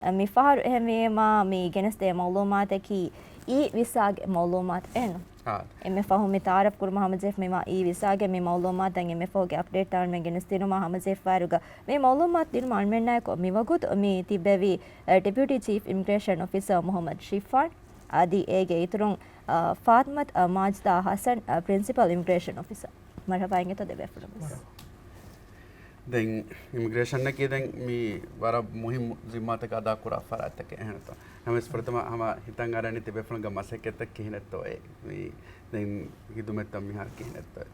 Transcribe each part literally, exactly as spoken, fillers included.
މި ފަހަރު އެހެންވީމާ މި ގެނެސްދޭ މައުލޫމާތަކީ އީ ވިސާގެ މައުލޫމާތު އެއްނު. އާ. އެންމެ ފަހު މި ތައާރަފް ކުރުމަށް ހަމަޖެހިފަ މި މާ އީ ވިސާގެ މި މައުލޫމާތު ދެން އެންމެ ފަހުގެ އަޕްޑޭޓްތައް އަޅުމެން ގެނެސްދިނުމަށް ހަމަޖެހިފައިރުގަ މި މައުލޫމާތު ދިނުމަށް އަޅުމެންނާއެކު މިވަގުތު މި ތިއްބެވި، އަ، ޑެޕިއުޓީ ޗީފް އިމިގްރޭޝަން އޮފިސަރ މުހައްމަދު ޝިފާން އަދި އޭގެ އިތުރުން، އަ، ފާތިމަތު، އަ، މާޖިދާ ހަސަން، އަ، ޕްރިންސިޕަލް އިމިގްރޭޝަން އޮފިސަރ. މަރުޙަބާ އިނގޭތޯ ދެބޭފުޅުން ވެސް. ދެން އިމިގްރޭޝަނަކީ ދެން މި ވަރަށް މުހިއްމު ޒިންމާތަކެއް އަދާކުރާ ފަރާތްތަކެއް އެހެންތޯ. ނަމަވެސް ފުރަތަމަ ހަމަ ހިތަށް އަރަނީ ތިބޭފުޅުންގެ މަސައްކަތްތައް ކިހިނެއްތޯ އެ މި ދެން ހިދުމަތްތައް މިހާރު ކިހިނެއްތޯ އެ؟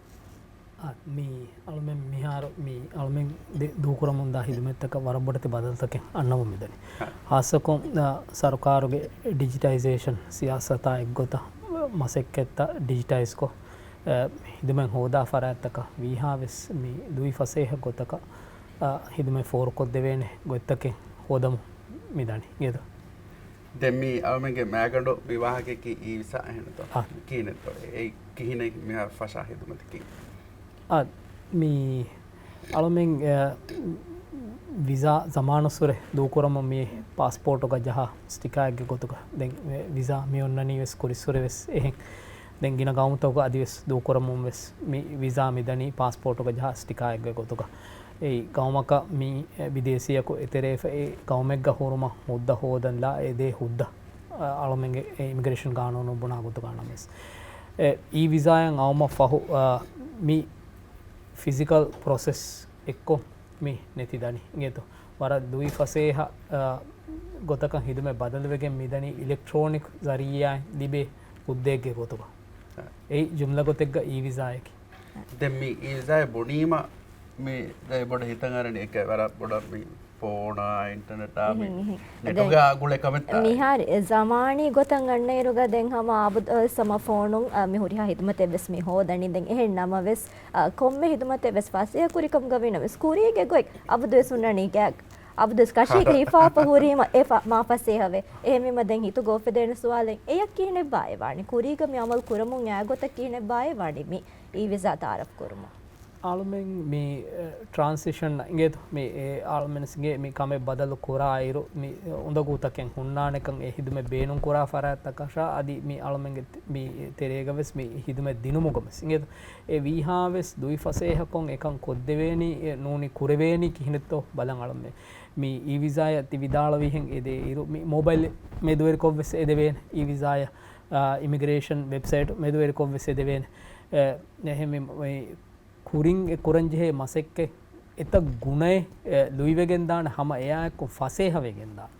އާ، މި އަޅުމެން މިހާރު މި އަޅުމެން ދެ-، ދޫކުރަމުންދާ ހިދުމަތްތަކަށް ވަރަށް ބޮޑެތި ބަދަލުތަކެއް އަންނަމުން މިދަނީ. ހާ. ހާއްސަކޮށް، އާ، ސަރުކާރުގެ ޑިޖިޓައިޒޭޝަން ސިޔާސަތާ އެއްގޮތަށް މަސައްކަތްތައް ޑިޖިޓައިޒްކޮށް، އާ، ހިދުމަތް ހޯދާ ފަރާތްތަކަށް ވީހާވެސް މި ލުއިފަސޭހަ ގޮތަކަށް، އާ، ހިދުމަތް ފޯރުކޮށްދެވޭނެ ގޮތްތަކެއް ހޯދަމުން މިދަނީ. އިނގޭތޯ؟ ދެން މި އަޅުމެންގެ މައިގަނޑު މި ވާހަކައަކީ އީ ވިސާ އެހެންތޯ؟ އާ. ކިހިނެއްތޯ؟ އެއީ ކިހިނެއް މިހާ ފަށާ ހިދުމަތަކީ؟ އާ، މި އަޅުމެން، އެ، ވިސާ ޒަމާނުއްސުރެ ދޫކުރަމުން މި ޕާސްޕޯޓުގަ ޖަހާ ސްޓިކާއެއްގެ ގޮތުގަ ދެން ވިސާ މި އޮންނަނީ ވެސް ކުރިއްސުރެ ވެސް އެހެން. ދެން ގިނަ ގައުމުތަކުގަ އަދިވެސް ދޫކުރަމުން ވެސް މި ވިސާ މިދަނީ ޕާސްޕޯޓުގަ ޖަހާ ސްޓިކާއެއްގެ ގޮތުގަ. އެއީ ގައުމަކަށް މި ބިދޭސީއަކު އެތެރޭފަ އެ ގައުމެއްގަ ހުރުމަށް ހުއްދަ ހޯދަންލާ އެ ދޭ ހުއްދަ، އަ، އަޅުމެންގެ އެ އިމިގްރޭޝަން ގާނޫނު ބުނާ ގޮތުގަ ނަމަވެސް. އެ އީ ވިސާއަށް އައުމަށް ފަހު، އަ، މި ފިޒިކަލް ޕްރޮސެސް އެއްކޮށް މި ނެތިދަނީ. އިނގޭތޯ؟ ވަރަށް ލުއިފަސޭހަ، އަ، ގޮތަކަށް ހިދުމަތް ބަދަލުވެގެން މިދަނީ އިލެކްޓްރޯނިކް ޒަރީއާއިން ލިބޭ ހުއްދައެއްގެ ގޮތުގަ. އެއީ ޖުމްލަ ގޮތެއްގަ އީ ވިސާއަކީ. ދެން މި އީ ވިސާއެއް ބުނީމަ މި ދެ ބޮޑަށް ހިތަށް އަރަނީ އެކެއް ވަރަށް ބޮޑަށް މި ފޯނާ، އިންޓަރނެޓާ، މި އެހެން، އެހެން. ނެޓުގެ ދެން އަގުޅެ ކަމެއްތާ. މިހާރު އެ ޒަމާނީ ގޮތަށް އަންނައިރުގަ ދެން ހަމަ އަބަދު ސަމަ ފޯނުން، އަ، މި ހުރިހާ ހިދުމަތެއް ވެސް މި ހޯދަނީ. ދެން އެހެން ނަމަވެސް، އަ، ކޮންމެ ހިދުމަތެއް ވެސް ފަސޭހަ ކުރި ކަމުގަ ވީނަމަވެސް ކުރީގެ ގޮތް އަބަދުވެސް ހުންނަނީ ގާތް. އަބަދުވެސް ކަށީގަ ހިފާފަ ހުރީމަ އެ ފަ-، މާ ފަސޭހަވޭ. އެހެންވީމަ ދެން ހިތުގަ އުފެދޭނެ ސުވާލެއް އެޔަށް ކިހިނެއްބާ އެ ވާނީ؟ ކުރީގަ މި އަމަލު ކުރަމުން އާ ގޮތަށް ކިހިނެއްބާ އެ ވާނީ މި އީ ވިސާ ތައާރަފް ކުރުމަށް؟ އަޅުމެން މި، އެ، ޓްރާންސިޝަން އިނގޭތޯ؟ މި، އެ، އަޅުމެންސްގެ މި ކަމެއް ބަދަލު ކުރާއިރު، މި އުނދަގޫތަކެއް ހުންނާނެކަން އެ ހިދުމަތް ބޭނުން ކުރާ ފަރާތްތަކަށާ އަދި މި އަޅުމެންގެ ތެ-، މި ތެރޭގަ ވެސް މި ހިދުމަތް ދިނުމުގަ ވެސް އިނގޭތޯ؟ އެ ވީހާވެސް ލުއިފަސޭހަކޮށް އެކަން ކޮށްދެވޭނީ، އެ ނޫނީ ކުރެވޭނީ ކިހިނެއްތޯ ބަލަން އަޅުމެން. މި އީ ވިސާއަށް ތި ވިދާޅުވިހެން އެދޭ އިރު، މި މޮބައިލް މެދުވެރިކޮށް ވެސް އެދެވޭނެ އީ ވިސާއަށް، އާ، އިމިގްރޭޝަން ވެބްސައިޓް މެދުވެރިކޮށް ވެސް އެދެވޭނެ. އެ، އެހެން މި، މި ކުރިން އެ ކުރަންޖެހޭ މަސައްކަތް އެތައް ގުނައެއް، އެ، ލުއިވެގެންދާނެ ހަމަ އެއާއެކު ފަސޭހަވެގެންދާނެ.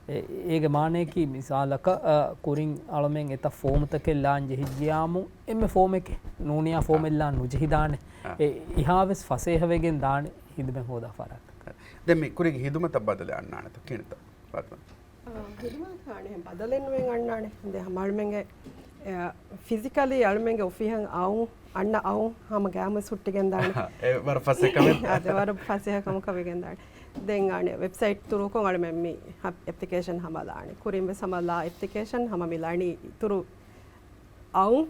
އެ، އޭގެ މާނަޔަކީ މިސާލަކަށް، އަ، ކުރިން އަޅުމެން އެތައް ފޯމުތަކެއް ލާން ޖެހިއްޖިޔާމު އެންމެ ފޯމެކޭ ނޫނިޔާ ފޯމެއް ލާން ނުޖެހިދާނެ. އެ، އެހާވެސް ފަސޭހަވެގެން ދާނެ ހިދުމަތް ހޯދާ ފަރާތަކަށް. ދެން މި ކުރީގެ ހިދުމަތަށް ބަދަލެއް އަންނާނެތަ ކިހިނެއްތަ؟ ފާތިމާ. އާ، ހިދުމަތަކަށް އަނެއް ބަދަލެއް ނުވެ އަންނާނެ. ދެ ހަމަ އަޅުމެންގެ، އެ، ފިޒިކަލީ އަޅުމެންގެ އޮފީހަށް އައުން، އަންނަ އައުން ހަމަ ގައިމުވެސް ހުއްޓިގެންދާނެ. އެ ވަރަށް ފަސޭހަ ކަމެއް. އާ، ދެ ވަރަށް ފަސޭހަ ކަމަކަށް ވެގެންދާނެ. ދެން އަނެއް ވެބްސައިޓް ތުރޫކޮށް އަޅުމެން މި އެޕްލިކޭޝަން ހަމަލާނެ. ކުރިން ވެސް ހަމަލާ އެޕްލިކޭޝަން ހަމަ މި ލާނީ އިތުރު އައުން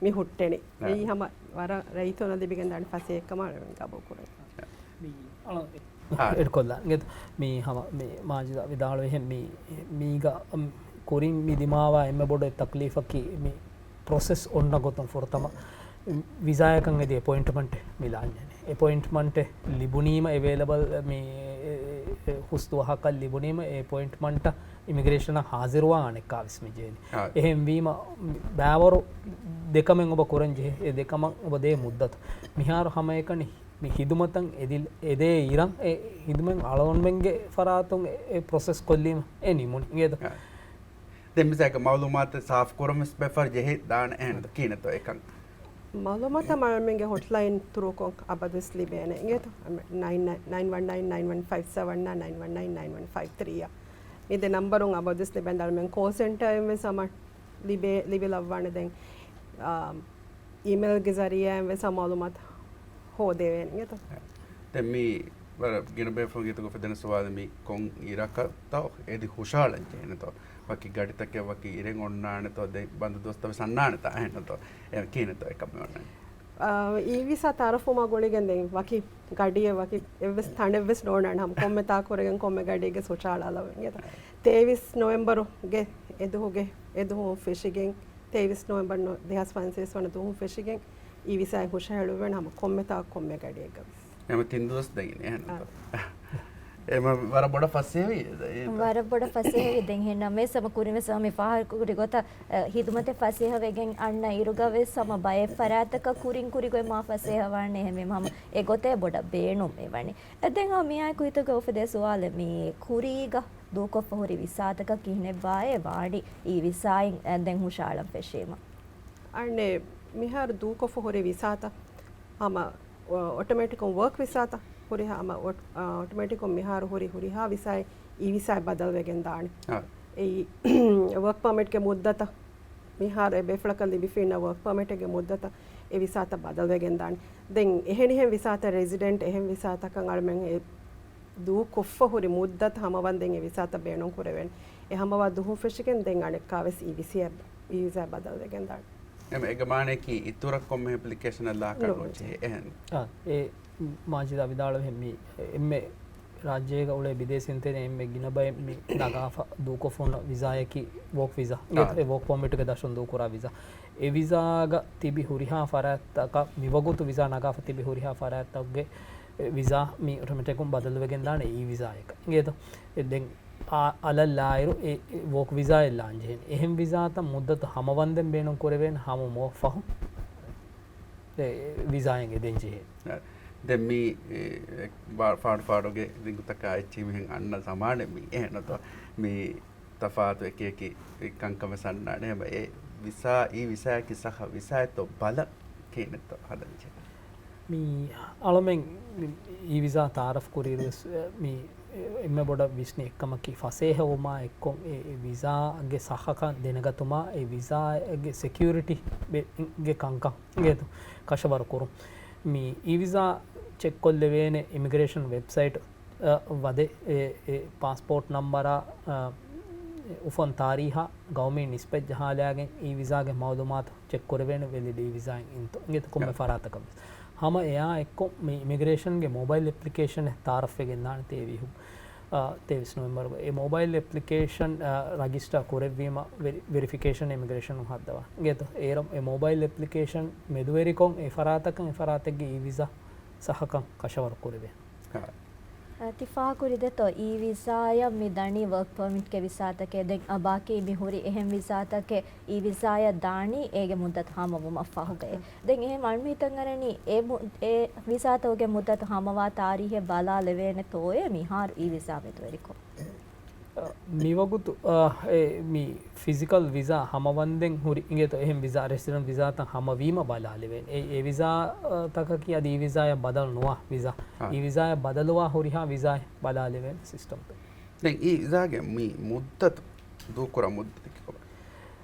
މި ހުއްޓެނީ. އާ. އެއީ ހަމަ ވަރަށް ރައްޔިތުންނަށް ލިބިގެންދާނެ ފަސޭހަ ކަމަށް އަޅުމެން ގަބޫލު ކުރަން. މި އަޅަ-، އާ. އެޑްކޮށްލާ. އިނގޭތަ؟ މި ހަމަ މި މާޖިދާ ވިދާޅުވިހެން މި، މީގަ، އަމް، ކުރިން މި ދިމާވާ އެންމެ ބޮޑު ތަކްލީފަކީ މި ޕްރޮސެސް އޮންނަ ގޮތުން ފުރަތަމަ ވިސާއަކަށް އެދި އެޕޮއިންޓްމަންޓެއް މި ލާންޏެއް. އެޕޮއިންޓްމަންޓެއް ލިބުނީމަ އެވޭލަބަލް މި، އެ، އެ، ހުސް ދުވަހަކަށް ލިބުނީމަ އެ އެޕޮއިންޓްމަންޓަށް އިމިގްރޭޝަނަށް ހާޒިރުވާން އަނެއްކާވެސް މި ޖެހެނީ. އާ. އެހެންވީމަ ބައިވަރު ދެކަމެއް އޮބަ ކުރަން ޖެހޭ. އެ ދެކަމަށް އޮބަ ދޭ މުއްދަތު. މިހާރު ހަމައެކަނި މި ހިދުމަތަށް އެދި-، އެދޭ އިރަށް އެ ހިދުމަތް އަޅުގަނޑުމެންގެ ފަރާތުން އެ، އެ ޕްރޮސެސް ކޮށްލީމަ އެ ނިމުނީ. އިނގޭތަ؟ އާ. ދެން މިސާލަކަށް މައުލޫމާތު ސާފު ކުރަން ވެސް ބައެއް ފަހަރު ޖެހި ދާނެ އެހެން ކިހިނެއްތޯ އެކަން؟ މައުލޫމާތު މައުލޫމެންގެ ހޮޓްލައިން ތުރޫކޮށް އަބަދުވެސް ލިބޭނެ. އިނގޭތޯ؟ ނައިން ނައިން ވަން ނައިން ނައިން ވަން ފައިވް ސެވަން ނައިން ވަން ނައިން ނައިން ވަން ފައިވް ތްރީ. މި ދެ ނަންބަރުން އަބަދުވެސް ލިބޭނެ. ދަޅުމެން ކޯލް ސެންޓަރއިން ވެސް ހަމަ ލިބޭ، ލިބިލައްވާނެ. ދެން، އާ، އީމެއިލްގެ ޒަރީއާއިން ވެސް މައުލޫމާތު ހޯދެވޭނެ އިނގޭތޯ؟ ދެން މި ވަރަށް ގިނަ ބޭފުޅުންގެ ހިތުގަ އުފެދޭނެ ސުވާލެއް މި ކޮން އިރަކަށްތޯ އެދި ހުށަހަޅަން ޖެހޭނެތޯ؟ ވަކި ގަޑިތަކެއް ވަކި އިރެއް އޮންނާނެތޯ؟ ދެން ބަންދު ދުވަސްތައް ވެސް އަންނާނެތާ އެހެންނެތޯ؟ އެ ކިހިނެއްތޯ އެކަން މި އޮންނަނީ؟ އާ، އީ ވިސާ ތައާރަފްވުމާ ގުޅިގެން ދެން ވަކި ގަޑިއެއް ވަކި އެއްވެސް ތަނެއްވެސް ނޯންނާނެ. ހަމަ ކޮންމެ ތާކުރެގެން ކޮންމެ ގަޑިއެއްގެ ހުށަހަޅާލަވަން. ތޭވީސް ނޮވެމްބަރުގެ އެދުހުގެ އެދުހުން ފެށިގެން، ތޭވީސް ނޮވެމްބަރު ދެހާސް ފަންސަވީސް ވަނަ ދުވަހުން ފެށިގެން އީ ވިސާއެއް ހުށަހެޅުއްވަން ހަމަ ކޮންމެ ތާ ކޮންމެ ގަޑިއެއްގަވެސް. ހަމަ ތިން ދުވަސް ދެން އިނީ އެހެންތޯ؟ އެމަ ވަރަށް ބޮޑަށް ފަސޭހަވީ. ވަރަށް ބޮޑަށް ފަސޭހަވީ. ދެން ހެންނަމޭސް ހަމަ ކުރިންވެސް ހަމަ ފާހަގަކުރި ގޮތަށް، އަ، ހިދުމަތެއް ފަސޭހަވެގެން އަންނަ އިރުގަވެސް ހަމަ ބައެއް ފަރާތަކަށް ކުރިން ކުރި ގޮތް މާ ފަސޭހަވާނެ. އެހެންވީމަ ހަމަ އެ ގޮތޭ ބޮޑަށް ބޭނުން މިވަނީ. އެ ދެން ހަމަ މިއާ ކުއްތުގަ އުފެދޭ ސުވާލެއް މި ކުރީގަ ދޫކޮށްފަ ހުރި ވިސާތަކަށް ކިހިނެއްބާއޭ ވާނީ އީ ވިސާއިން ދެން ހުށަހަޅަން ފެށީމަ؟ އަންނެ މިހާރު ދޫކޮށްފަ ހުރި ވިސާތައް ހަމަ، އޮ، އޮޓޮމެޓިކުން ވޯކް ވިސާތައް ހުރިހާ ހަމަ އޮޓް-، އާ، އޮޓޮމެޓިކުން މިހާރު ހުރި ހުރިހާ ވިސާއެއް އީ ވިސާއެއް ބަދަލުވެގެން ދާނެ. އާ. އެއީ ވޯކް ޕަރމިޓްގެ މުއްދަތަށް މިހާރު އެ ބޭފުޅަކަށް ލިބިފައިންނަ ވޯކް ޕަރމިޓެއްގެ މުއްދަތަށް އެ ވިސާތައް ބަދަލުވެގެން ދާނެ. ދެން އެހެނިހެން ވިސާތައް ރެޒިޑެންޓް އެހެން ވިސާތަކަށް އަޅުމެން އެ ދޫކޮށްފަ ހުރި މުއްދަތު ހަމަވަންދެން އެ ވިސާތައް ބޭނުން ކުރެވޭނެ. އެ ހަމަވާ ދުހުން ފެށިގެން ދެން އަނެއްކާވެސް އީ ވިސާ، އީ ވިސާ ބަދަލުވެގެން ދާނެ. އެމަ އެގެ މާނަޔަކީ އިތުރަށް ކޮންމެ އެޕްލިކޭޝަނެއް ލާކަށް ނުޖެހޭ. ނުޖެހޭ. އެހެން. އާ، އެ މާޖިދާ ވިދާޅުވިހެން މި އެންމެ ރާއްޖޭގަ އުޅޭ ބިދޭސީންތެރެ އެންމެ ގިނަ ބައެއް މި ނަގާފަ ދޫކޮށްފަ ހުންނަ ވިސާޔަކީ ވޯކް ވިސާ. އާ. އެ ވޯކް ޕަރމިޓްގެ ދަށުން ދޫކުރާ ވިސާ. އެ ވިސާގަ ތިބި ހުރިހާ ފަރާތްތަކަށް މިވަގުތު ވިސާ ނަގާފަ ތިބި ހުރިހާ ފަރާތްތަކުގެ ވިސާ މި އޮޓޮމެޓިކުން ބަދަލުވެގެން ދާނެ އީ ވިސާޔަކަށް. އިނގޭތޯ؟ އެ ދެން އަ-، އަލަށް ލާއިރު އެ، އެ ވޯކް ވިސާއެއް ލާން ޖެހޭނެ. އެހެން ވިސާތައް މުއްދަތު ހަމަވަންދެން ބޭނުން ކުރެވޭނެ ހަމަ މަހަށް ފަހު އެ ވިސާއިން އެދެން ޖެހޭ. އަ، ދެން މި، އެ، އެ، ބާ-، ފާޑު ފާޑުގެ ރިނގުތަކާ އެއްޗެހި މިހެން އަންނަ ޒަމާނެއް މި އެހެންނުތޯ؟ މި ތަފާތު އެކި އެކި ކަންކަން ވެސް އަންނާނެ. އެ ވިސާ، އީ ވިސާއަކީ ސަހަ ވިސާއެއްތޯ ބަލަން ކިހިނެއްތޯ ހަދަން ޖެހޭ. މި އަޅަމެން އީ ވިސާ ތައާރަފް ކުރިއިރު ވެސް، މި އެންމެ ބޮޑަށް ވިސްނި އެއްކަމަކީ، ފަސޭހަވުމާ އެއްކޮށް އެ، އެ ވިސާގެ ސަހަކަން ދެނެގަތުމާ، އެ ވިސާގެ ސެކިއުރިޓީ ގެ ކަންކަން އިނގޭތޯ ކަށަވަރު ކުރުން. މި އީ ވިސާ ޗެކް ކޮށްލެވޭނެ އިމިގްރޭޝަން ވެބްސައިޓް އަށް ވަދެ، އެ، އެ ޕާސްޕޯޓް ނަންބަރާ، އަ، އުފަން ތާރީހާ ގައުމީ ނިސްބަތް ޖަހާލާގެން އީ ވިސާގެ މައުލޫމާތު ޗެކް ކުރެވޭނެ ވެލިޑް އީ ވިސާއިން އިންތޯ. އިނގޭތޯ ކޮންމެ ޔާ. ފަރާތަކަށް ވެސް. ހަމަ އެއާ އެއްކޮށް މި އިމިގްރޭޝަންގެ މޮބައިލް އެޕްލިކޭޝަނެއް ތައާރަފްވެގެން ދާނެ ތޭވީސް، އަ، ތޭވީސް ނޮވެމްބަރުގަ. އެ މޮބައިލް އެޕްލިކޭޝަން، އަ، ރަޖިސްޓަރ ކުރެއްވީމަ ވެރި-، ވެރިފިކޭޝަން އިމިގްރޭޝަނުން ހައްދަވާ. އިނގޭތޯ އޭރަށް އެ މޮބައިލް އެޕްލިކޭޝަން މެދުވެރިކޮށް އެ ފަރާތަކަށް އެ ފަރާތެއްގެ އީ ވިސާ ސަހަކަން ކަށަވަރު ކުރެވޭ. ހާ. އަ، ތި ފާހަގަކުރި ދެތޯ، އީ ވިސާޔަށް މި ދަނީ ވަރކް ޕަރމިޓްގެ ވިސާތަކެއް. ދެން އަ، ބާކީ މި ހުރި އެހެން ވިސާތަކެއް އީ ވިސާޔަށް ދާނީ އޭގެ މުއްދަތު ހަމަވުމަށް ފަހުގައި. އަ. ދެން އެހެން އަޅުމެން ހިތަށް އަރަނީ އެ މު-، އެ ވިސާތަކުގެ މުއްދަތު ހަމަވާ ތާރީހެއް ބަލާލެވޭނެތޯއޭ މިހާރު އީ ވިސާ މެދުވެރިކޮށް. މިވަގުތު، އާ، އެ، މި ފިޒިކަލް ވިސާ ހަމަވަންދެން ހުރި އިނގޭތޯ އެހެން ވިސާ، ރެސިޑެންޓް ވިސާތައް ހަމަވީމަ ބަލާލެވޭނެ. އެ، އެ ވިސާ، އާ، ތަކަކީ އަދި އީ ވިސާޔަށް ބަދަލު ނުވާ ވިސާ. އާ. އީ ވިސާޔަށް ބަދަލުވާ ހުރިހާ ވިސާއެއް ބަލާލެވޭނެ ސިސްޓަމްތައް. ދެން އީ ވިސާގެ މި މުއްދަތު ދޫކުރާ މުއްދަތަކީ ކޮބާ؟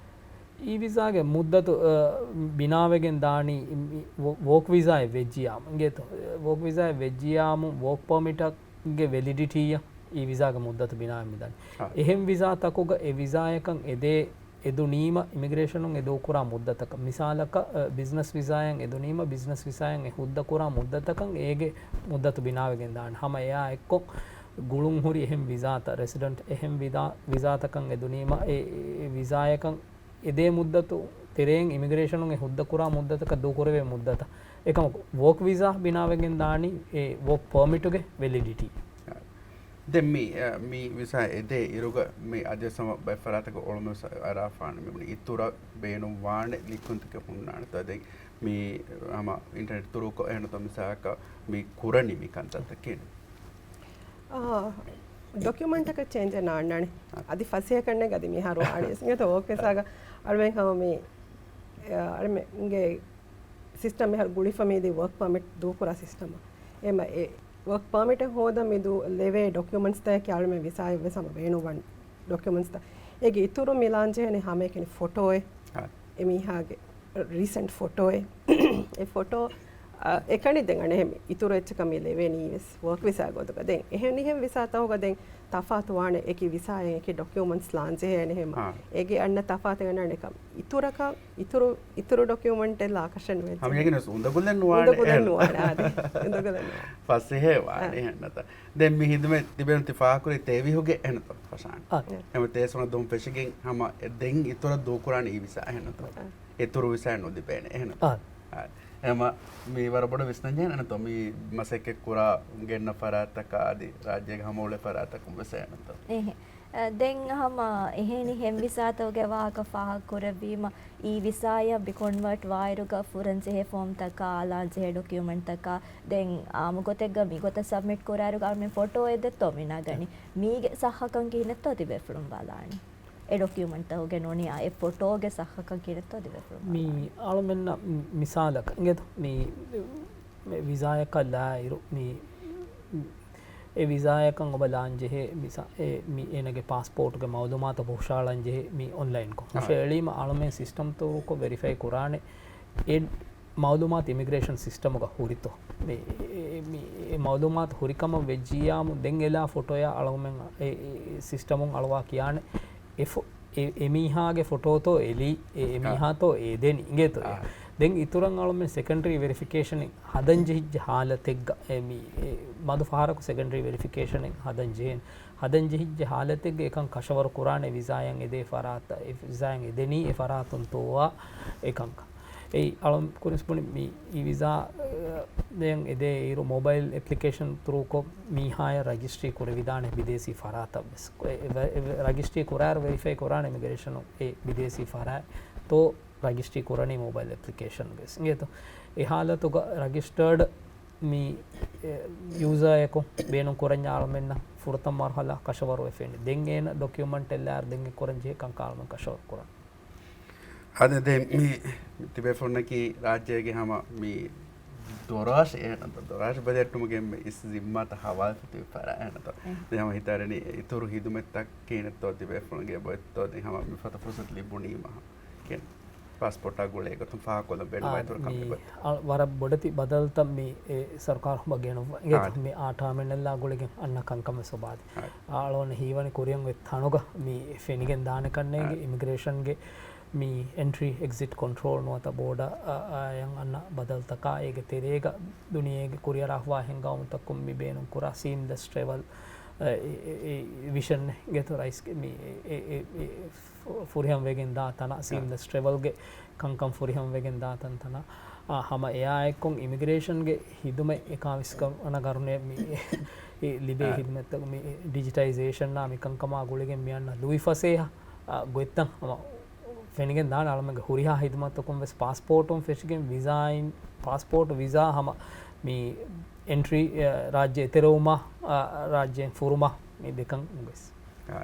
އީ ވިސާގެ މުއްދަތު، އަ، ބިނާވެގެން ދާނީ މި ވޯ-، ވޯކް ވިސާއެއް ވެއްޖިޔާމު. އިނގޭތޯ، ވޯކް ވިސާއެއް ވެއްޖިޔާމު ވޯކް ޕަރމިޓަށް ގެ ވެލިޑިޓީއަށް އީ ވިސާގެ މުއްދަތު ބިނާވެ މިދަނީ. އާ. އެހެން ވިސާތަކުގަ އެ ވިސާޔަކަށް އެދޭ، އެދުނީމަ އިމިގްރޭޝަނުން އެ ދޫކުރާ މުއްދަތަކަށް. މިސާލަކަށް، އަ، ބިޒްނަސް ވިސާޔަށް އެދުނީމަ ބިޒްނަސް ވިސާޔަށް އެ ހުއްދަކުރާ މުއްދަތަކަށް އޭގެ މުއްދަތު ބިނާވެގެން ދާނެ. ހަމަ އެއާ އެއްކޮށް ގުޅުން ހުރި އެހެން ވިސާތައް، ރެސިޑެންޓް އެހެން ވިސާ-، ވިސާތަކަށް އެދުނީމަ އެ، އެ ވިސާޔަކަށް އެދޭ މުއްދަތު ތެރެއިން އިމިގްރޭޝަނުން އެ ހުއްދަކުރާ މުއްދަތަކަށް ދޫކުރެވޭ މުއްދަތަށް. އެކަމަކު، ވޯކް ވިސާ ބިނާވެގެން ދާނީ އެ ވޯކް ޕަރމިޓުގެ ވެލިޑިޓީ. ދެން މި، އަ، މި ވިސާ އެދޭ އިރުގަ މި އަދިވެސް ހަމަ ބައެއް ފަރާތަކަށް އޮޅުމެއް ވެސް އަރާފާނެ. މި ބުނި އިތުރަށް ބޭނުން ވާނެ ލިކުންތަކެއް ހުންނާނެ. ދެން މި ހަމަ އިންޓަރނެޓް ތުރޫކޮށް އެހެން މިސާލަކަށް މި ކުރަނީ މި ކަންތައްތަކެއް. އާ، ޑޮކިއުމަންޓަކަށް ޗޭންޖެއް ނާންނާނެ. އަދި ފަސޭހަކަންނެއް އަދި މިހާރު ވާނީ. އިނގޭތޯ ވޯކް ވިސާގަ އަޅުމެން ހަމަ މި، އަ، އަޅުމެންގެ ސިސްޓަމް މިހާރު ގުޅިފަ މީދީ ވޯކް ޕާމިޓް ދޫކުރާ ސިސްޓަމަށް. އެމަ އެ ވޯކް ޕާމިޓެއް ހޯދަން މި ދޫ ލެވޭ ޑޮކިއުމަންޓްސްތަކަކީ އަޅުމެން ވިސާއަށް ވެސް ހަމަ ބޭނުންވަން ޑޮކިއުމަންޓްސްތައް. އޭގެ އިތުރު މި ލާން ޖެހެނީ ހަމައެކަނި ފޮޓޯއެއް. އާ. އެ މީހާގެ ރީސެންޓް ފޮޓޯއެއް. އެ ފޮޓޯ އެކަނި ދެން އަނެހެން އިތުރު އެއްޗަކަށް މި ލެވޭނީ ވެސް ވޯކް ވިސާ ގޮތުގަ. ދެން އެހެނިހެން ވިސާތަކުގަ ދެން ތަފާތު ވާނެ އެކި ވިސާއެއް އެކި ޑޮކިއުމަންޓްސް ލާންޖެހޭ އަނެހެން. އާ. އޭގެ އަންނަ ތަފާތެއް އަންނަން އެކަން އިތުރަކަށް އިތުރު، އިތުރު ޑޮކިއުމަންޓެއް ލާކަށެއް ނުވެއްޖެ. ހަމަ އޭގެ ނުވެސް އުނދަގުލެއް ނުވާނެ. އުނދަގުލެއް ނުވާނެ، އާދެ. އުނދަގުލެއް ނުވާނެ. ފަސޭހަ ވާނެ އެހެންނަތަ. ދެން މި ހިދުމަތް ތިބޭނު ތި ފާހަކުރީ ތޭވީހުގެ އެހެންނަތަ ފަށާން. އާ. އެމަ ތޭސް ވަނަ ދުވަހު ފެށިގެން ހަމަ ދެން އިތުރަށް ދޫކުރާނެ އީ ވިސާ އެހެންނަތަ. އާ. އިތުރު ވިސާ ނުލިބޭނެ އެހެންނަތަ. އާ. އާ. އެމަ މި ވަރަށް ބޮޑަށް ވިސްނަންޖެހޭ އެނަތޯ މި މަސައްކަތް ކުރާ ގެންނަ ފަރާތަކާ އަދި ރާއްޖޭގެ ހަމަ އުޅޭ ފަރާތަކުން ވެސް އެނަތޯ. އެހެ. އަ، ދެން ހަމަ އެހެނި ހެން ވިސާތަކުގެ ވާހަކަ ފާހަގަ ކުރެއްވީމަ، އީ ވިސާއަށް ބިކޮންވަޓް ވާއިރުގަ ފުރަން ޖެހޭ ފޯމްތަކާ، ލާން ޖެހޭ ޑޮކިއުމެންޓްތަކާ، ދެން އާއްމު ގޮތެއްގަ މި ގޮތަށް ސަބްމިޓް ކުރާއިރުގަ އަޅުމެން ފޮޓޯ އެއްދެއްތޯ މި ނަގަނީ؟ މީގެ ސައްހަކަން ކިހިނެއްތޯ ތިބޭފުޅުން ބަލާނީ؟ އެ ޑޮކިއުމެންޓްތަކުގެ ނޫނީ އާ އެ ފޮޓޯގެ ސައްހަކަން ކިހިނެއްތޯ ތިބޭފުޅުން މި ބަލާނީ؟ އަޅުމެންނަށް މި-، މިސާލަކަށް އިނގޭތޯ މި މި ވިސާއަކަށް ލާއިރު، މި، އެ ވިސާއަކަށް އޮބަ ލާން ޖެހޭ މިސާ-، އެ، މި އޭނަގެ ޕާސްޕޯޓުގެ މައުލޫމާތު ހުށައަޅަން ޖެހޭ މި އޮންލައިންކޮށް. އަ. ހުށައެޅީމަ އަޅުމެން ސިސްޓަމް ތުރުކޮށް ވެރިފައި ކުރާނެ އެ މައުލޫމާތު އިމިގްރޭޝަން ސިސްޓަމުގަ ހުރިތޯ. މި، އެ، މި، އެ މައުލޫމާތު ހުރިކަމަށް ވެއްޖިއްޔާމު ދެން އެލާ ފޮޓޯއާ އަޅުމެން އެ، އެ، އެ ސިސްޓަމުން އަޅުވާ ކިޔާނެ އެ ފޮ-، އެ، އެ މީހާގެ ފޮޓޯތޯ އެލީ، އެ، އެ އާ. މީހާތޯ އެދެނީ އިނގޭތޯ އެ. އާ. ދެން އިތުރަށް އަޅުމެން ސެކަންޑަރީ ވެރިފިކޭޝަނެއް ހަދަން ޖެހިއްޖެ ހާލަތެއްގަ، އެ މި، އެ މަދު ފަހަރަކު ސެކަންޑަރީ ވެރިފިކޭޝަނެއް ހަދަން ޖެހޭނެ. ހަދަން ޖެހިއްޖެ ހާލަތެއްގަ އެކަން ކަށަވަރު ކުރާނެ ވިސާއަށް އެދޭ ފަރާތަށް، އެ ވިސާއަށް އެދެނީ އެ ފަރާތުން ތޯއާ އެކަންކަން. އެއީ އަޅުން ކުރިންސް ބުނި މި އީ ވިސާ، އެ، އެދޭ އިރު މޮބައިލް އެޕްލިކޭޝަން ތުރޫކޮށް މީހާޔަށް ރަޖިސްޓްރީ ކުރެވިދާނެ ބިދޭސީ ފަރާތަށް ވެސް. އެ، އެ، އެ، ރަޖިސްޓްރީ ކުރާއިރު ވެރިފައި ކުރާނެ އިމިގްރޭޝަނުން އެ ބިދޭސީ ފަރާތް ތޯ ރަޖިސްޓްރީ ކުރަނީ މޮބައިލް އެޕްލިކޭޝަން ވެސް. އިނގޭތޯ؟ އެ ހާލަތުގަ ރަޖިސްޓަރޑް މި، އެ، ޔޫޒާއަކު ބޭނުން ކުރަންޏާ އަޅުމެންނަށް ފުރަތަމަ މަރުހަލާ ކަށަވަރު ވެފެން. ދެން އޭނަ ޑޮކިއުމަންޓް އެއްލާއިރު ދެން އެ ކުރަން ޖެހޭ ކަންކަން އަޅުމެން ކަށަވަރު ކުރަން. އަދި ދެން މި ތިބޭފުޅުންނަކީ ރާއްޖޭގެ ހަމަ މި ދޮރާށި އެހެންނަތަ، ދޮރާށި ބަލިއެއްޓުމުގެ މި އިސް ޒިންމާތައް ހަވާލު ފިތުވި ފަރާތް އެހެންނަތަ. އެ. ދެން ހަމަ ހިތަށް އަރަނީ އިތުރު ހިދުމަތްތައް ކިހިނެއްތޯ ތިބޭފުޅުންގެ އެބައޮތްތޯ ދެން ހަމަ މި ފަދަ ފުރުސަތު ލިބުނީމަ ކިހިނެއް ޕާސްޕޯޓާ ގުޅޭ ގޮތުން ފާހަގަކޮށްލަން ބޭނުންވާ އާ، އިތުރު ކަމެއް މި އޮތް. އަ، ވަރަށް ބޮޑެތި ބަދަލުތައް މި، އެ، ސަރުކާރު ބަ ގެނުއްވަ. އިނގޭތޯ؟ އާ. މި އާ ޓާމިނަލްއާ ގުޅިގެން އަންނަ ކަންކަމެއް ސޮބާދި. އާ. އަޅޯން ހީވަނީ ކުރިއަށް އޮތް ތަނުގަ މި ފެނިގެން ދާނެ ކަންނޭނގެ އާ. އިމިގްރޭޝަންގެ މި އެންޓްރީ އެގްޒިޓް ކޮންޓްރޯލް ނުވަތަ ބޯޑަ، އަ، އަ، އަށް އަންނަ ބަދަލުތަކާ އޭގެ ތެރޭގަ ދުނިޔޭގެ ކުރިއަރާފަވާ ހިންގާވުމުތަކުން މި ބޭނުން ކުރާ ސީމްލެސް ޓްރެވަލް، އެ، އެ، އެ، އެ، ވިޝަން އިނގޭތޯ ރައީސްގެ މި އެ، އެ، އެ، އެ، ފު-، ފުރިހަމަ ވެގެން ދާ ތަނަށް، އާ. ސީމްލެސް ޓްރެވަލްގެ ކަންކަން ފުރިހަމަ ވެގެން ދާ ތަންތަނަށް، އާ، ހަމަ އެއާ އެއްކޮށް އިމިގްރޭޝަންގެ ހިދުމަތް އެކާވީސް ކަ-، އަނަ ގަރުނޭ މި އި-، ލިބޭ އާ. ހިދުމަތްތައް މި ޑިޖިޓައިޒޭޝަންއާ މި ކަންކަމާ ގުޅިގެން މި އަންނަ ލުއިފަސޭހަ، އާ، ގޮތްތައް ހަމަ ފެނިގެން ދާނެ. އަޅުމެންގެ ހުރިހާ ހިދުމަތްތަކުން ވެސް ޕާސްޕޯޓުން ފެށިގެން ވިސާއިން، ޕާސްޕޯޓު ވިސާ ހަމަ މި އެންޓްރީ، އެ، ރާއްޖެ އެތެރެވުމާ، އާ، ރާއްޖޭން ފުރުމާ މި ދެކަން ވެސް. އާ.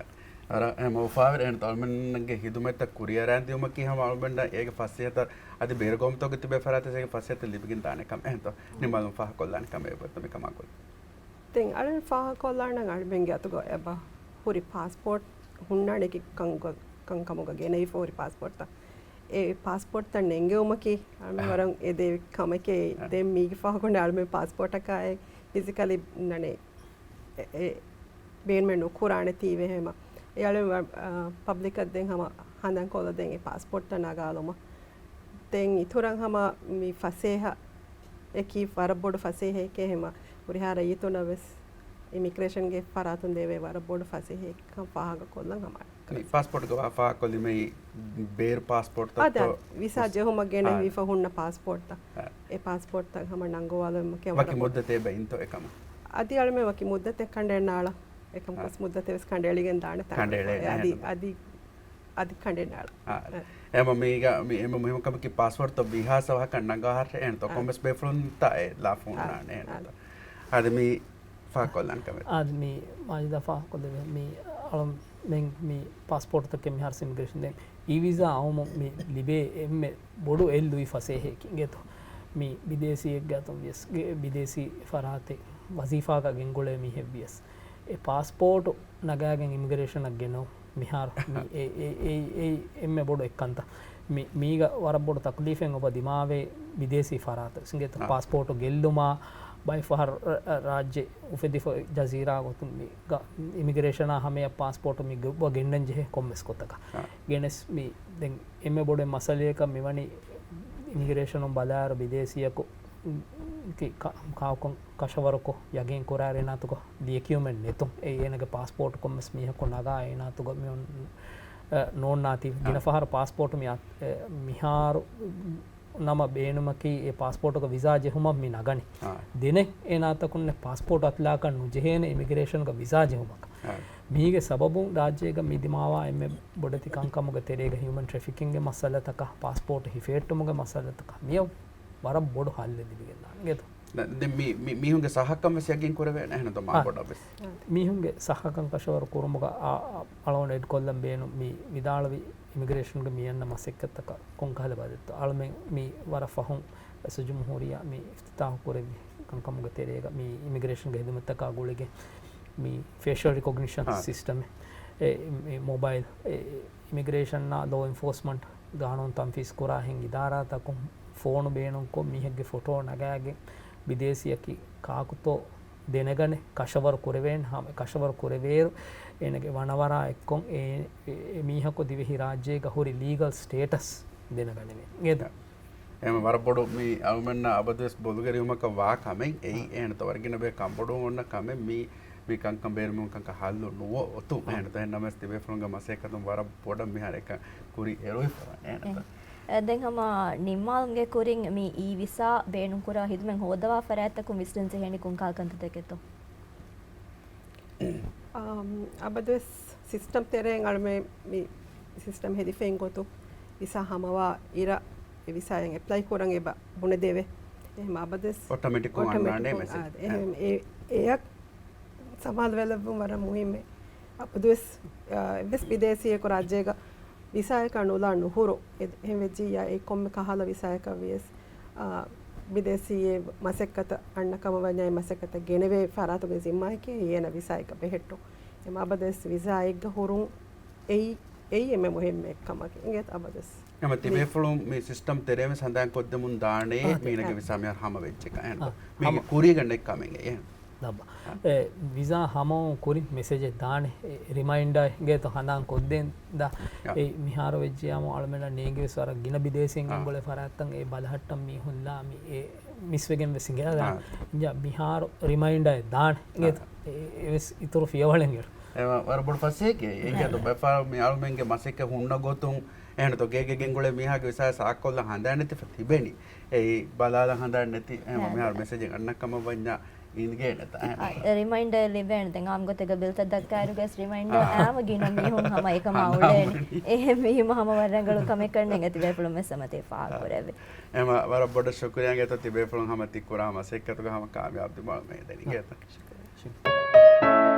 އަރަ، އެ، މަ އުފާވެރި އެހެން އަޅުމެންގެ ހިދުމަތްތައް ކުރިއަރާން ދިއުމަކީ ހަމަ އަޅުމެންނަށް އޭގެ ފަސޭހަތައް އަދި ބޭރުގައުމުތަކުގެ ތިބޭ ފަރާތަށް އޭގެ ފަސޭހަތައް ލިބިގެން ދާނެ ކަމެއް އެހެންތޯ؟ ނިމާލުން ފާހަގަކޮށްލާނެ ކަމެއް އެބަތަ މިކަމާ ގުޅި. ދެން އަޅުން ފާހަގަކޮށްލާނަން އަޅުމެންގެ އަތުގަ އެބަ ހުރި ޕާސްޕޯޓް ހުންނާނެ އެކި ކަން-، ކަންކަމުގަ ގެނެވިފަ ހުރި ޕާސްޕޯޓްތައް. އެ ޕާސްޕޯޓްތައް ނެންގެވުމަކީ އަޅުމެން އަހަ. ވަރަށް އެދޭ ކަމެކޭ. އަހަ. ދެން މީގެ ފާހަގަކޮށް އަޅުމެން ޕާސްޕޯޓަކާއި ފިޒިކަލީ ނަނެ އެ، އެ ބޭނުމެއް ނުކުރާނެތީވެ ހަމަ. އެ އަޅު، އަ، ޕަބްލިކަށް ދެން ހަމަ ހަނދާންކޮށްލަ ދެން އެ ޕާސްޕޯޓްތައް ނަގާލުމަށް. ދެން އިތުރަށް ހަމަ މި ފަސޭހަ އެކީ ވަރަށް ބޮޑު ފަސޭހައެކޭ ހަމަ ހުރިހާ ރައްޔިތުންނަށް ވެސް އިމިގްރޭޝަންގެ ފަރާތުން ދެވޭ ވަރަށް ބޮޑު ފަސޭހައެއްކަން ފާހަގަކޮށްލަން ހަމަ. މި ޕާސްޕޯޓްގެ ވާ ފާހަގަކޮށްލީމައި ބޭރު ޕާސްޕޯޓްތައް އަދި ތޯ ވިސާ ޖެހުމަށް ގެނެވިފަ ހުންނަ ޕާސްޕޯޓްތައް. އެ ޕާސްޕޯޓްތައް ހަމަ ނަންގަވާލުމަކޭ ވަކި ވަރަށް މުއްދަތެއް ބައިންތޯ އެކަމަށް؟ އަދި އަޅުމެން ވަކި މުއްދަތެއް ކަނޑައެއް ނާޅަ އެކަމަކަސް މުއްދަތެއް ވެސް ކަނޑައެޅިގެން ދާނެ ތާ ކަނޑައެޅޭ އަދި، އަދި، އަދި ކަނޑައެއް ނާޅަ. އާ. އެމަ މީގަ މި އެމަ މުހިމު ކަމަކީ ޕާސްވާޑްތައް ވީހާސް އަވަހަކަށް ނަގާހަށް އެހެންތޯ ކޮންމެސް ބޭފުޅުންތައް އެ ލާފަ ހުންނާނެ އެހެންތޯ. އަދި މި ފާކޮށްލާން ކަމެއް. އާދެ، މި މާޖިދާ ފާކޮށްލެވޭ މި އަޅުމެން މި ޕާސްޕޯޓްތަކެއް މިހާރު އިމިގްރޭޝަން ދެން އީ ވިސާ އައުމުން މި ލިބޭ އެންމެ ބޮޑު އެއް ލުއި ފަސޭހައެކި އިނގޭތޯ. މި ބިދޭސީއެއްގެ އަތުން ވިޔަސް، ގެ-، ބިދޭސީ ފަރާތެއް ވަޒީފާގަ ގެންގުޅޭ މީހެއް ވިޔަސް، އެ ޕާސްޕޯޓު ނަގާގެން އިމިގްރޭޝަނަށް ގެނައު މިހާރު މި އެ-، އެ-، އެ-، އެ-، އެންމެ ބޮޑު އެއްކަންތައް. މި-، މީގަ ވަރަށް ބޮޑު ތަކްލީފެއް އޮބަ ދިމާވޭ ބިދޭސީ ފަރާތަށް. ސިނގޭތޯ؟ އާ. ޕާސްޕޯޓު ގެއްލުމާ، ބައެއް ފަހަރު ރަ-، ރަ-، ރާއްޖެ އުފެދިފަ ޖަޒީރާ ގޮތުން މި ގަ-، އިމިގްރޭޝަނާ ހަމަޔަށް ޕާސްޕޯޓު މި ގެއްވަ ގެންނަން ޖެހޭ ކޮންމެސް ގޮތަކަށް. އާ. ގެނެސް މި ދެން އެންމެ ބޮޑު މައްސަލަޔަކަށް މިވަނީ އިމިގްރޭޝަނުން ބަލާއިރު ބިދޭސީއަކު ކި ކަ-، ކާކުން ކަށަވަރުކޮށް ޔަގީން ކުރާއިރު އޭނާތުގަ ލިޔެކިޔުމެއް ނެތުން. އެއީ އޭނަގެ ޕާސްޕޯޓު ކޮންމެސް މީހަކު ނަގާ އޭނާތުގަ މި އޮން-، އެ، ނޯންނާތީ. ގިނަ އާ. ފަހަރު ޕާސްޕޯޓު މި އަތް-، އެ، މިހާރު ނަމަ ބޭނުމަކީ އެ ޕާސްޕޯޓުގަ ވިޒާ ޖެހުމަށް މި ނަގަނީ. އާ. ދެނެއް އޭނާތަކުންނެއް ޕާސްޕޯޓު އަތުލާކަށް ނުޖެހޭނެ އިމިގްރޭޝަންގަ ވިޒާ ޖެހުމަކަށް. އާ. މީގެ ސަބަބުން ރާއްޖޭގަ މި ދިމާވާ އެންމެ ބޮޑެތި ކަންކަމުގެ ތެރޭގަ ހިއުމަން ޓްރެފިކިންގެ މައްސަލަތަކަށް، ޕާސްޕޯޓު ހިފެހެއްޓުމުގެ މައްސަލަތަކަށް މިއަށް ވަރަށް ބޮޑު ހައްލެއް ލިބިގެންދާނެ ގެތޯ. ދެ-، ދެން މި-، މި-، މީހުންގެ ސައްހަކަށް ވެސް ޔަގީން ކުރެވޭނެ އެހެންތޯ މާ އާ. ބޮޑަށް ވެސް. މީހުންގެ ސައްހަކަށް ކަށަވަރު ކުރުމުގަ އަ-، އަ-، އަޅުގަނޑު އެޑް ކޮށްލަން ބޭނުން މި ވިދާޅުވި އިމިގްރޭޝަންގެ މި އަންނަ މަސައްކަތްތަކަށް ކޮންކަހަލަ ބަދަލުތޯ؟ އަޅުމެން މި ވަރަށް ފަހުން ރައީސުލްޖުމްހޫރިއްޔާ މި އިފްތިތާހު ކުރެއްވި ކަންކަމުގެ ތެރޭގަ މި އިމިގްރޭޝަންގެ ހިދުމަތްތަކާ ގުޅިގެން މި ފޭޝަލް ރިކޮގްނިޝަން އާ. ސިސްޓަމެއް، އެ، މި މޮބައިލް، އެ، އިމިގްރޭޝަންއާ ލޯ އެންފޯސްމަންޓް ގާނޫނު ތަންފީޒް ކުރާ ހެން އިދާރާތަކުން ފޯނު ބޭނުންކޮށް މީހެއްގެ ފޮޓޯ ނަގާގެން ބިދޭސީއަކީ ކާކުތޯ ދެނެގަނެ ކަށަވަރު ކުރެވޭން ހަމަ، ކަށަވަރު ކުރެވޭއިރު އޭނަގެ ވަނަވަރާ އެއްކޮށް އެ، އެ، އެ މީހަކު ދިވެހި ރާއްޖޭގަ ހުރި ލީގަލް ސްޓޭޓަސް ދެނެގަނެވޭ. އެދ. އެހެން ވަރަށް ބޮޑު މި އަޅުމެންނަށް އަބަދުވެސް ބޮލުގެރިވުމަކަށް ވާ ކަމެއް އެއީ. އާ. އެހެންތޯ ވަރަށް ގިނަ ބޭ ކަންބޮޑުވުން އޮންނަ ކަމެއް މީ، މި ކަންކަން ބޭރުމުން ކަންކަން ހައްލު ނުވަ އޮތު. އާ. އެހެންތޯ އެހެން ނަމަވެސް ތިބޭފުޅުންގެ މަސައްކަތުން ވަރަށް ބޮޑަށް މިހާރު އެކަން ކުރި އެރުވިފަ އެހެންތޯ. އެ، ދެން ހަމަ ނިންމާލުމުގެ ކުރިން މި އީ ވިސާ ބޭނުންކުރާ ހިދުމަތް ހޯދަވާ ފަރާތްތަކުން ވިސްނަން ޖެހޭނީ ކޮންކަހަލަ ކަންތައްތަކެއްތޯ؟ އަމް، އަބަދުވެސް ސިސްޓަމް ތެރެއިން އަޅުމެ މި ސިސްޓަމް ހެދިފައިން ގޮތު ވިސާ ހަމަވާ އިރަށް އެ ވިސާއަށް އެޕްލައި ކުރަން އެބަ ބުނެދެވޭ. އެހެން އަބަދުވެސް އޮޓޮމެޓިކުން އަންނާނެ އޮޓޮމެޓިކުން މެސެޖް. އާ، އެހެން އެ، އެއަށް ސަމާލުވެލައްވުން ވަރަށް މުހިއްމެއް. އަބަދުވެސް، އާ، އެއްވެސް ބިދޭސީއަކު ރާއްޖޭގަ ވިސާއަކާ ނުލާ ނުހުރު އެ-، އެހެން ވެއްޖިއްޔާ އެ ކޮންމެ ކަހަލަ ވިސާއަކަށް ވިޔަސް، އާ، ބިދޭސީ އެ މަސައްކަތަށް އަންނަ ކަމަށް ވަންޏާ އެ މަސައްކަތަށް ގެނެވޭ ފަރާތުގެ ޒިންމާއެކޭ އޭނަ ވިސާއަކަށް ބެހެއްޓުން. އެމަ އަބަދުވެސް ވިސާއެއްގަ ހުރުން އެއީ، އެއީ އެންމެ މުހިއްމު އެއްކަމަކީ. އިނގޭތަ އަބަދުވެސް. އެމަ ތިބޭފުޅުން މި ސިސްޓަމް ތެރޭ ވެސް ހަނދާން ކޮށްދެމުން ދާނެ އާ، ތި-، މީނަގެ އާ. ވިސާ މިހާރު ހަމަ ވެއްޖެކަން. އާ، މީގެ ހަމަ. ކުރީގަ ނެއް ކަމެއް އެހެން. ލައްބަ. އާ. އެ، ވިސާ ހަމަވުން ކުރިން މެސެޖެއް ދާނެ. އެ، ރިމައިންޑާ އިނގޭތޯ ހަނދާން ކޮށްދޭން ދާ. އާ. އެ، މިހާރު ވެއްޖިޔާމު އަޅުމެންނަށް ނޭނގި ވެސް ވަރަށް ގިނަ ބިދޭސީން އާ. އެންގުޅޭ ފަރާތްތައް އެ ބަލަހައްޓަން މީހުން ލާ މި އެ މިސްވެގެން ވެސް އިނގޭ ދާ. އާ. އިންޖާ މިހާރު ރިމައިންޑާއެއް ދާނެ. އާ. އެ، އެވެސް އިތުރު ފިޔަވަޅެއް އެޅު. އެ، ވަ-، ވަރަށް ބޮޑު ފަސޭހައެއް. އެ، އިނގޭތޯ ބައެއް ފަހަރު މި އަޅުމެންގެ މަސައްކަތް ހުންނަ ގޮތުން އެހެންތޯ ގޭގެ ގެންގުޅޭ މީހާގެ ވިސާ ސާކޮށްލަ ހަނދާން ނެތިފަ ތިބެނީ. އެއީ ބަލާލަ ހަނދާން ނެތި. އެ، އާ. މިހާރު މެސެޖެއް އަންނަ ކަމަށް ވަންޏާ އިނގޭނެތަ؟ އެ، އެ، ރިމައިންޑަރ ލިބޭނެ. ދެން އާންމު ގޮތެއްގަ ބިލްތައް ދައްކާއިރުގަސް ރިމައިންޑަރ އާ. އާމަ ގިނަ މީހުން ހަމަ އެކަމާ ހަނދާން އުޅޭނެ. އެހެން ވީމަ ހަމަ ވަރަށް ރަނގަޅު ކަމެއް ކަންނޭނގެ ތިބޭފުޅުން ވެސް ހަމަ ތި ފާހަގަ އާ. ކުރެއްވި. އެމަ ވަރަށް ބޮޑަށް ޝުކުރިއްޔާ އިނގޭތޯ ތިބޭފުޅުން ހަމަ ތި ކުރާ މަސައްކަތުގަ ހަމަ ކާމިޔާބު ދިމާވަމޭ ދެން އިނގޭތަ؟ ޝުކުރިއްޔާ.